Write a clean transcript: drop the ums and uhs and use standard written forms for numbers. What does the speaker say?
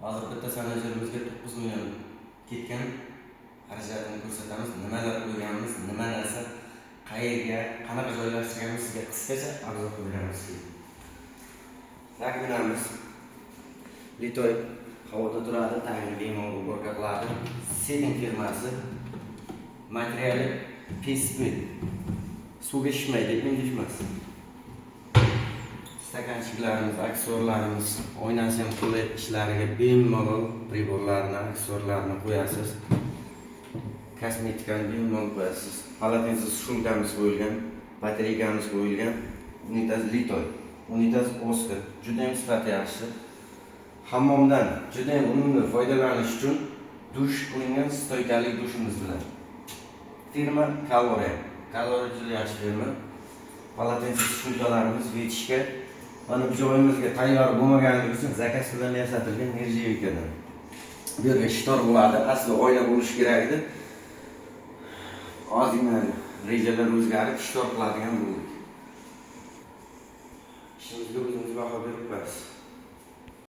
Hozir bitta санузел imizga 9 million ketgan xarajatini ko'rsatamiz. Nimalar qo'yganmiz, nima narsa, qayerga, qanaqa joylashtirganmiz, sizga qisqacha обзор qilib beramiz. Раковина miz литой, havoda turadi, tagini bemalol уборка qiladi. Seting firmasi, materiali PSP. Suvga shishmaydi, emas. Стаканчик larimiz, aksessuarlarimiz, oynasi ham qulay, ishlariga bemalol прибор larni, aksessuarlarni qo'yasiz. Kosmetikani bemalol qo'yasiz. Полотенце сушилка miz qo'yilgan, батарейка miz qo'yilgan. Unitaz литой, unitaz Oskar, juda ham sifati yaxshi. Hammomdan juda ham unumli foydalanish uchun dush qilingan, стойка li dushimiz bilan. Firma Calore. Calore juda yaxshi firma. Полотенце сушилка larimiz, вытяжка. Mana bu joyimizga tayyor bo'lmaganligi uchun заказ bilan yasatilgan нержавейка dan. Bu yerga штор bo'ladi. Asli oyna bo'lishi kerak edi. Ozgina rejalar o'zgarib, штор qiladigan bo'ldik. Ishimizga o'zimiz baho berib qo'yasiz.